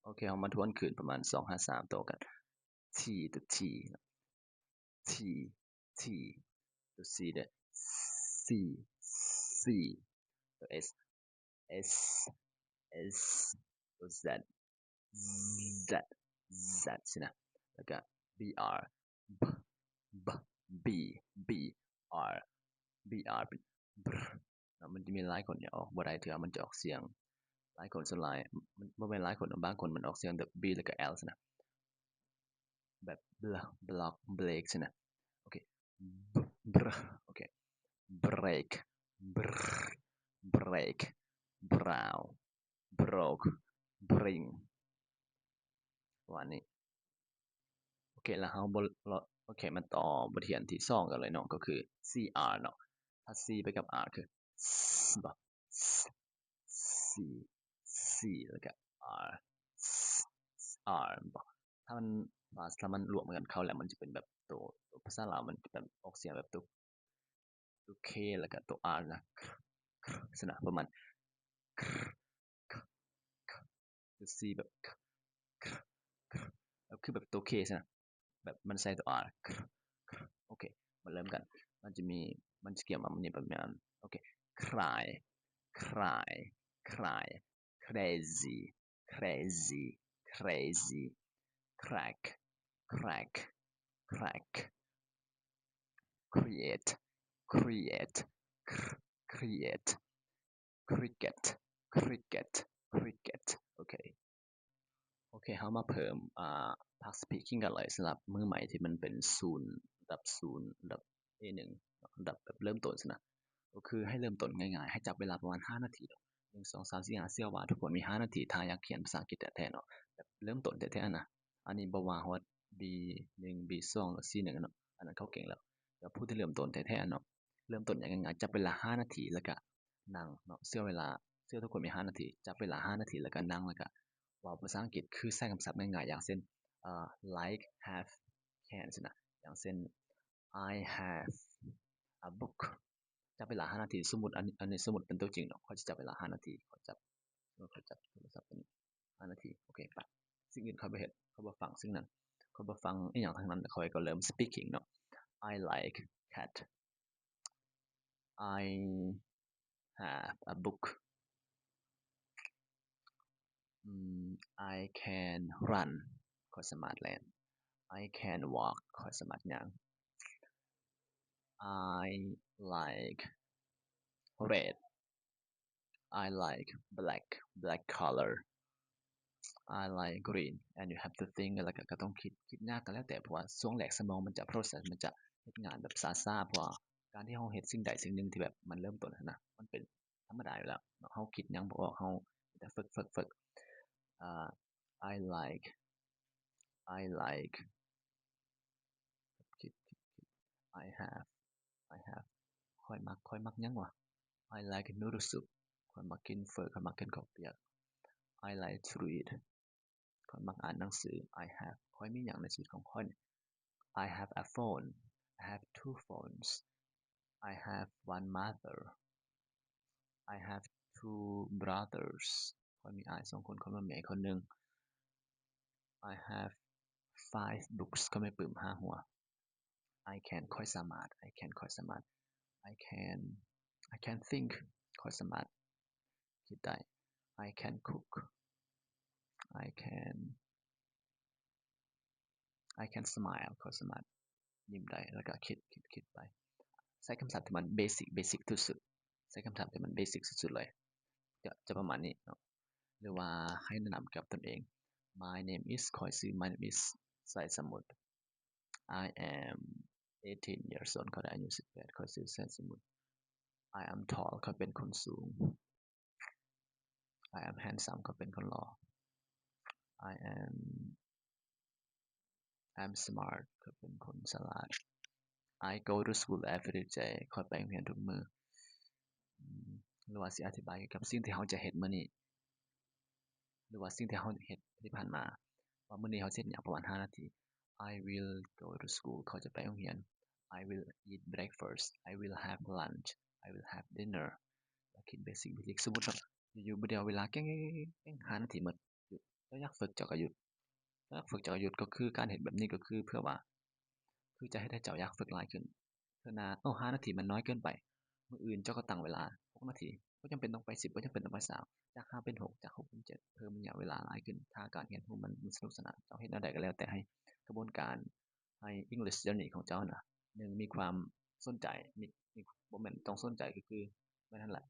ອເຄ ເຮົາມາທວນຄືນປະມານສອງຫາສາມຕໍ່ກັນ. T ຕົວ T ເນາະ T T ຕົວ C ເດີ C C ຕົວ S S S ຕົວ Z Z Z ຊີ້ນະ ແລ້ວກະ B R B B B B R B R ເປັນ Br ເນາະ. ມັນຈະມີຫຼາຍຄົນອອກບໍ່ໄດ້ເທື່ອ ມັນຈະອອກສຽງ ຫຼາຍຄົນສ່ວນຫຼາຍ ມັນບໍ່ແມ່ນຫຼາຍຄົນ ບາງຄົນມັນອອກສຽງແບບ B ແລ້ວກະ L ຊີ້ນະ ແບບ bl block break ຊີ້ນະ. ໂອເຄ Br ໂອເຄ break Br break brow broke bring ປະມານນີ້. ໂອເຄ ແລ້ວເຮົາບໍ່ ໂອເຄ ມາຕໍ່ບົດຮຽນທີສອງກັນເລີຍເນາະ ກໍຄື C R ເນາະ. ຖ້າ C ໄປກັບ R ຄື S ບໍ S C C ແລ້ວກະ R S R ບໍ ຖ້າມັນ ຖ້າມັນລວມກັນເຂົ້າແລ້ວ ມັນຈະເປັນແບບໂຕ ໂຕພາສາລາວມັນຈະແບບອອກສຽງແບບໂຕ ໂຕ K ແລ້ວກະໂຕ R ນະ ຊີ້ນະ ປະມານ K K K ໂຕ C ແບບ K K K ແບບຄືແບບໂຕ K ຊີ້ນະ ແບບມັນໃສ່ໂຕ R K K ໂອເຄ ມາເລີ່ມກັນ. ມັນຈະມີ ມັນຈະກຽມວ່າມັນມີປະມານ ໂອເຄ cry cry cry crazy crazy crazy crack crack crack create create cr create cricket cricket cricket ໂອເຄ ໂອເຄ ເຮົາມາເພີ່ມ ອ່າ ພາກ speaking ກັນເລີຍ ສຳລັບມື້ໃໝ່ທີ່ມັນເປັນສູນ ລະດັບສູນ ລະດັບ A ໜຶ່ງ ລະດັບແບບເລີ່ມຕົ້ນຊີ້ນະ ກໍຄືໃຫ້ເລີ່ມຕົ້ນງ່າຍໆ ໃຫ້ຈັບເວລາປະມານຫ້ານາທີເນາະ ໜຶ່ງ ສອງ ສາມ ສີ່ ຫ້າ ເຊື່ອວ່າທຸກຄົນມີຫ້ານາທີ ຖ້າຢາກຂຽນພາສາອັງກິດແທ້ໆເນາະ ແບບເລີ່ມຕົ້ນແທ້ໆນະ. ອັນນີ້ບໍ່ວ່າຮອດ B ໜຶ່ງ B ສອງ ຫຼື C ໜຶ່ງເນາະ ອັນນັ້ນເຂົາເກັ່ງແລ້ວ ແຕ່ຜູ້ທີ່ເລີ່ມຕົ້ນແທ້ໆເນາະ ເລີ່ມຕົ້ນຢ່າງງ່າຍໆ ຈັບເວລາຫ້ານາທີ ແລ້ວກະນັ່ງເນາະ ເຊື່ອເວລາ ເຊື່ອທຸກຄົນມີຫ້ານາທີ ຈັບເວລາຫ້ານາທີ ແລ້ວກະນັ່ງ ແລ້ວກະເວົ້າພາສາອັງກິດ ຄືໃຊ້ຄຳສັບງ່າຍໆ ຢ່າງເຊັ່ນ ເອີ like have can ຊີ້ນະ ຢ່າງເຊັ່ນ I have a book ຈັບເວລາຫ້ານາທີ ສົມມຸດ ອັນ ອັນນີ້ສົມມຸດເປັນຕົວຈິງເນາະ ຂ້ອຍຈະຈັບເວລາຫ້ານາທີ ຂ້ອຍຈັບ ຂ້ອຍຈັບໂທລະສັບຕົວນີ້ຫ້ານາທີ ໂອເຄ ໄປ ສິ່ງອື່ນຂ້ອຍບໍ່ເຮັດ ຂ້ອຍບໍ່ຟັງສິ່ງນັ້ນ ຂ້ອຍບໍ່ຟັງອີ່ຫຍັງທັງນັ້ນ ຂ້ອຍກໍເລີ່ມ speaking ເນາະ I like cat I have a book ອືມ I can run ຂ້ອຍສາມາດແລ່ນ I can walk ຂ້ອຍສາມາດຍ່າງ I like red I like black black color I like green and you have to think ແລ້ວກໍ ກໍຕ້ອງຄິດ ຄິດຍາກກໍແລ້ວແຕ່ ເພາະວ່າຊ່ວງແລກສະໝອງມັນຈະ process ມັນຈະເຮັດງານແບບຊ້າໆ ເພາະວ່າການທີ່ເຮົາເຮັດສິ່ງໃດສິ່ງໜຶ່ງທີ່ແບບມັນເລີ່ມຕົ້ນຫັ້ນນະ ມັນເປັນທຳມະດາຢູ່ແລ້ວເນາະ ເຮົາຄິດຫຍັງບໍ່ອອກ ເຮົາມີແຕ່ຝຶກໆ ອ່າ I like I like ຄິດ ຄິດ ຄິດ I have I have ຂ້ອຍມັກ ຂ້ອຍມັກຫຍັງຫວາ? I like noodle soup ຂ້ອຍມັກກິນເຝີ ຂ້ອຍມັກກິນເຂົ້າປຽກ I like to read ຂ້ອຍມັກອ່ານໜັງສື I have ຂ້ອຍມີຫຍັງໃນຊີວິດຂອງຂ້ອຍ? I have a phone I have two phones I have one mother I have two brothers ຂ້ອຍມີອ້າຍສອງຄົນ ຂ້ອຍມີແມ່ຄົນໜຶ່ງ I have five books ຂ້ອຍມີປຶ້ມຫ້າຫົວ I can ຂ້ອຍສາມາດ I can ຂ້ອຍສາມາດ I can I can think ຂ້ອຍສາມາດຄິດໄດ້ I can cook I can I can smile ຂ້ອຍສາມາດຍິ້ມໄດ້ ແລ້ວກໍຄິດ ຄິດ ຄິດໄປ ໃຊ້ຄຳສັບທີ່ມັນ basic basic ທີ່ສຸດ ໃຊ້ຄຳສັບທີ່ມັນ basic ສຸດໆເລີຍ ຈະ ຈະປະມານນີ້ເນາະ ຫຼືວ່າໃຫ້ແນະນຳກັບຕົນເອງ My name is ຂ້ອຍຊື່ My name is ໃສ່ສົມມຸດ I am eighteen years old ຂ້ອຍໄດ້ອາຍຸສິບແປດ ຂ້ອຍຊື່ ໃສ່ສົມມຸດ I am tall ຂ້ອຍເປັນຄົນສູງ I am handsome ຂ້ອຍເປັນຄົນຫຼໍ່ I am I'm smart ຂ້ອຍເປັນຄົນສະຫຼາດ I go to school every day ຂ້ອຍໄປໂຮງຮຽນທຸກມື້ ຫຼືວ່າຊິອະທິບາຍກ່ຽວກັບສິ່ງທີ່ເຮົາຈະເຮັດມື້ນີ້ ຫຼືວ່າສິ່ງທີ່ເຮົາເຮັດທີ່ຜ່ານມາ ວ່າມື້ນີ້ເຮົາຊິເຮັດຫຍັງປະມານຫ້ານາທີ I will go to school ຂ້ອຍຈະໄປໂຮງຮຽນ I will eat breakfast I will have lunch I will have dinner ແລ້ວຄິດ basic basic ສົມມຸດເນາະ ຢູ່ໆບໍ່ໄດ້ເວລາແກ້ງໆ ຫ້ານາທີໝົດ ເຈົ້າຢາກຝຶກເຈົ້າກໍຢຸດ. ຢາກຝຶກເຈົ້າກໍຢຸດ ກໍຄືການເຮັດແບບນີ້ກໍຄືເພື່ອວ່າ ຄືຈະເຮັດໃຫ້ເຈົ້າຢາກຝຶກຫຼາຍຂຶ້ນ. ເທື່ອໜ້າ ໂອ້ ຫ້ານາທີມັນນ້ອຍເກີນໄປ. ມື້ອື່ນເຈົ້າກໍຕັ້ງເວລາຫົກນາທີ. ບໍ່ຈຳເປັນຕ້ອງໄປສິບ ບໍ່ຈຳເປັນຕ້ອງໄປຊາວ. ຈາກຫ້າເປັນຫົກ ຈາກຫົກເປັນເຈັດ ເພີ່ມໄລຍະເວລາຫຼາຍຂຶ້ນ. ຖ້າການຮຽນຮູ້ມັນ ມັນສະໜຸກສະໜານ, ເຈົ້າເເຮັດແນວໃດກໍແລ້ວແຕ່ໃຫ້ຂະບວນການ ໃຫ້ English Journey ຂອງເຈົ້ານະ ໜຶ່ງ ມີຄວາມສົນໃຈ ມີ ມີ ບໍ່ແມ່ນຕ້ອງສົນໃຈ ກໍຄືແມ່ນຫັ້ນແຫຼະ